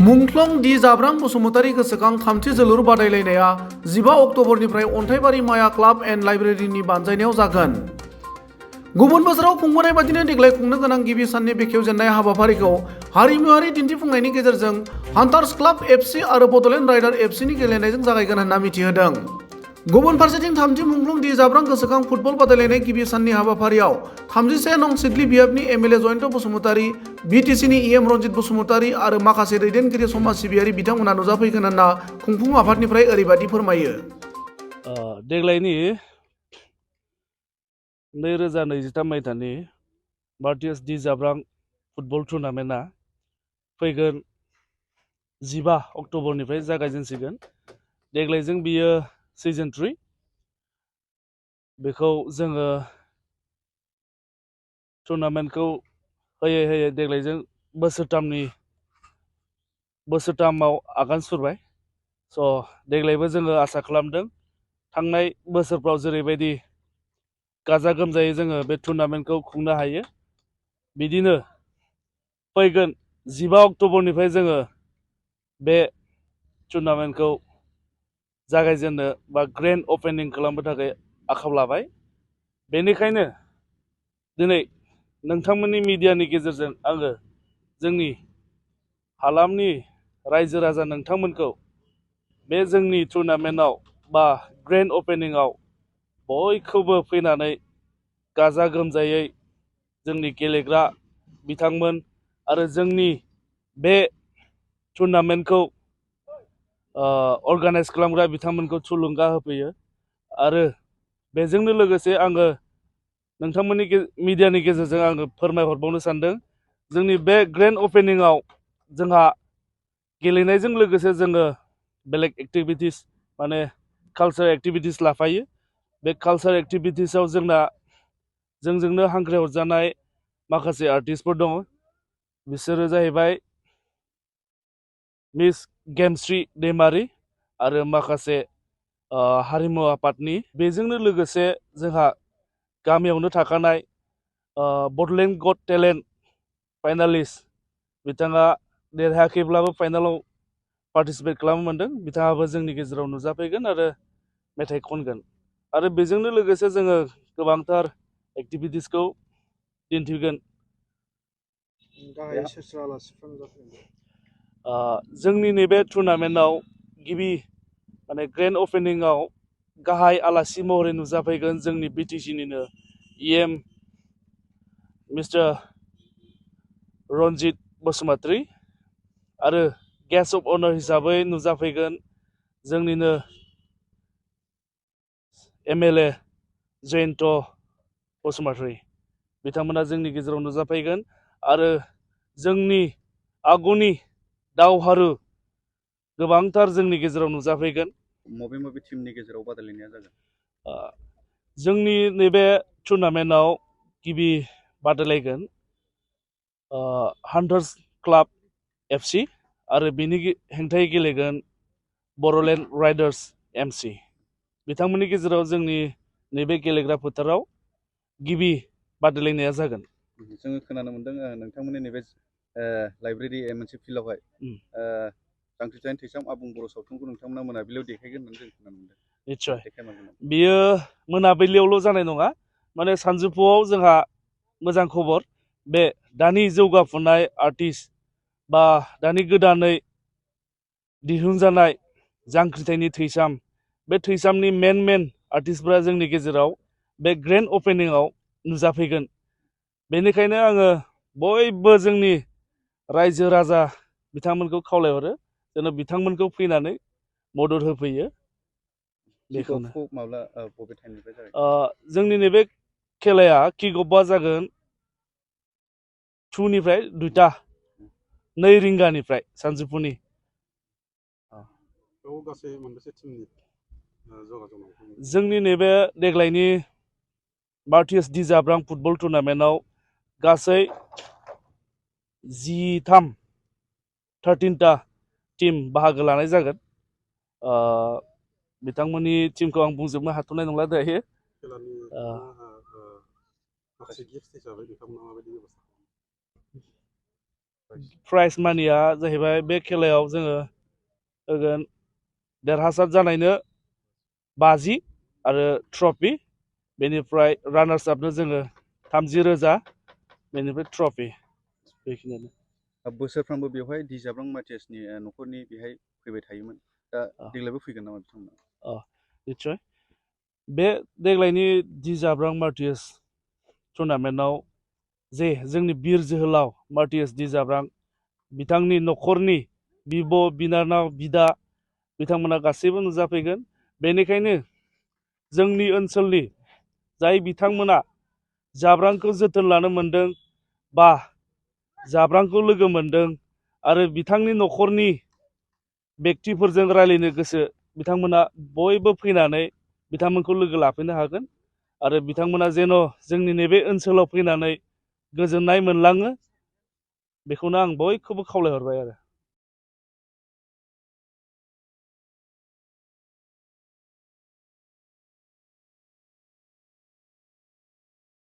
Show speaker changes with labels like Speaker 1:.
Speaker 1: मुंख्लं दि जाब्रां बसुमतारी गोसोखां थामथि जोलुर बादायलायनाया 15 अक्ट'बरनिफ्राय अन्थाइबारि माया क्लाब एन्ड लाइब्रेरिनि बानजायनायाव जागोन। गुबुन बोसोराव खुंबोनाय बादिनो देग्लाय खुंनो गोनां गिबि साननि बेखेवजेननाय हाबाफारिखौ हारिमुआरि दिन्थिफुंनायनि गेजेरजों हान्टार्स क्लाब एफसि आरो बड'लेण्ड राइडार एफसिनि गेलेनायजों जागायगोन होनना मिथिहोदों। गुबुन फारसेथिं थामथि मुंख्लं दि जाब्रां गोसोखां फुटबल बादायलायनाय गिबि साननि हाबाफारियाव 31 नं सिडली बियाबनि एमएलए जयन्त बसुमतारी, बिटिसिनि इएम रन्जित बसुमतारी आरो माखासे दैदेनगिरि समाज सिबियारि बिथांमोना नुजाफैगोन होनना खुंफुं आफादनिफ्राय ओरैबायदि फोरमायो।
Speaker 2: देग्लायनि 2023 मायथाइनि भारतीय दि जाब्रां फुटबल टुर्नामेन्टआ फैगोन 15 अक्ट'बरनिफ्राय जागायजेनसिगोन। देग्लायजों बियो सिजन 3 बेखौ जोङो टुर्नामेन्टखौ होयै देग्लायजों बोसोरथामाव आगान सुरबाय। देग्लायबो जोङो आसा खालामदों थांनाय बोसोरफ्राव जेरैबायदि गाजा गोमजायै जोङो बे टुर्नामेन्टखौ खुंनो हायो, बिदिनो फैगोन 15 अक्ट'बरनिफ्राय जोङो बे टुर्नामेन्टखौ जागायजेननो बा ग्रेन्ड अपेनिं खालामनो थाखाय आखायाव लाबाय। बेनिखायनो दिनै नोंथांमोननि मिडियानि गेजेरजों आङो जोंनि हालामनि रायजो राजा नोंथांमोनखौ बे जोंनि टुर्नामेन्टआव बा ग्रेन्ड अपेनिंआव बयखौबो फैनानै गाजा गोमजायै जोंनि गेलेग्रा बिथांमोन आरो जोंनि बे टुर्नामेन्टखौ अर्गानाइज खालामग्रा बिथांमोनखौ थुलुंगा होफैयो। आरो बेजोंनो लोगोसे आङो नोंथांमोननि मिडियानि गेजेरजों आङो फोरमायहरबावनो सानदों, जोंनि बे ग्रेन्ड अपेनिंआव जोंहा गेलेनायजों लोगोसे जोङो बेलेग एक्टिभिटिस माने कालचार एक्टिभिटिस लाफायो। बे कालचार एक्टिभिटिसआव जोंजोंनो हांख्रायहरजानाय माखासे आर्टिस्टफोर दङ। बिसोरो जाहैबाय मिस गेमस्रि दैमारि आरो माखासे हारिमु आफादनि। बेजोंनो लोगोसे जोंहा गामियावनो थाखानाय बड'लेण्ड गट टेलेन्ट फाइनालिस्ट बिथाङा देरहायाखैब्लाबो फाइनालाव पार्टिसिपेट खालामनो मोनदों। बिथाङाबो जोंनि गेजेराव नुजाफैगोन आरो मेथाइ खनगोन। आरो बेजोंनो लोगोसे जोङो गोबांथार एक्टिभिटिसखौ दिन्थिगोन। जोंनि नैबे टुर्नामेन्टआव गिबि माने ग्रेन्ड अपेनिंआव गाहाय आलासि महरै नुजाफैगोन जोंनि बिटिसिनिनो इएम मिस्टार रन्जित बसुमतारी आरो गेस्ट अफ अनार हिसाबै नुजाफैगोन जोंनिनो एमएलए जयन्त बसुमतारी। बिथांमोना जोंनि गेजेराव नुजाफैगोन आरो जोंनि आगुनि दावहारु गोबांथार जोंनि गेजेराव नुजाफैगोन।
Speaker 3: मबे टीमनि गेजेराव बादायलायनाया जागोन?
Speaker 2: जोंनि नैबे टुर्नामेन्टआव गिबि बादायलायगोन हान्टार्स क्लाब एफसि आरो बिनि हेंथायै गेलेगोन बड'लेण्ड राइडार्स एमसि। बिथांमोननि गेजेराव जोंनि नैबे गेलेग्रा फोथाराव गिबि बादायलायनाया जागोन।
Speaker 3: जोङो खोनानो मोन्दों नोंथांमोननि नैबे लाइब्रेरि मोनसे फिल्डआवहाय जांख्रिथायनि थैसाम आबुं बर' सावथुनखौ नोंथांमोना मोनाबिलियाव देखायगोन होननानै जों खोनानो मोन्दों।
Speaker 2: निस्सय बियो मोनाबिलियावल' जानाय नङा, माने सानजौफुआव जोंहा मोजां खबर। बे दानि जौगाफुनाय आर्टिस्ट बा दानि गोदानै दिहुनजानाय जांख्रिथायनि थैसाम, बे थैसामनि मेन आर्टिस्टफ्रा जोंनि गेजेराव बे ग्रेन्ड अपेनिंआव नुजाफैगोन। बेनिखायनो आङो बयबो जोंनि रायजो राजा बिथांमोनखौ खावलायहरो जेन' बिथांमोनखौ फैनानै मदद होफैयो। बेखौनो जोंनि नैबे खेलाया किक अफआ जागोन 2 निफ्राय 2 रिंगानिफ्राय सानजौफुनि। जोंनि नैबे देग्लायनि भारतीय दि जाब्रां फुटबल टुर्नामेन्टआव गासै 13टा टीम बाहागो लानाय जागोन। बिथांमोननि टीमखौ आं बुंजोबनो हाथ'नाय नंला दायो। प्राइज मानिया जाहैबाय बे खेलायाव जोङो होगोन देरहासार जानायनो 50 आरो ट्रफि बेनिफ्राय रानार्स आपनो जोङो 30,000 बेनिफ्राय ट्रफि बेखिनियानो
Speaker 3: बोसोरफ्रोमबो बेवहाय दि जाब्रां माटियासनि न'खरनि बेहाय फैबाय थायोमोन दा देग्लायबो फैगोन नामा बिथांमोना
Speaker 2: निस्सय बे देग्लायनि दि जाब्रां मार्टियास टुर्नामेन्टआव जे जोंनि बिर जोहोलाव मार्टियास दि जाब्रां बिथांनि न'खरनि बिब' बिनानाव बिदा बिथांमोना गासैबो नुजाफैगोन बेनिखायनो जोंनि ओनसोलनि जाय बिथांमोना जाब्रांखौ जोथोन लानो मोनदों बा जाब्रांखौ लोगो मोनदों आरो बिथांनि न'खरनि बेक्तिफोरजों रायलायनो गोसो बिथांमोना बयबो फैनानै बिथांमोनखौ लोगो लाफैनो हागोन आरो बिथांमोना जेन' जोंनि नैबे ओनसोलाव फैनानै गोजोननाय मोनलाङो बेखौनो आं बयखौबो खावलायहरबाय आरो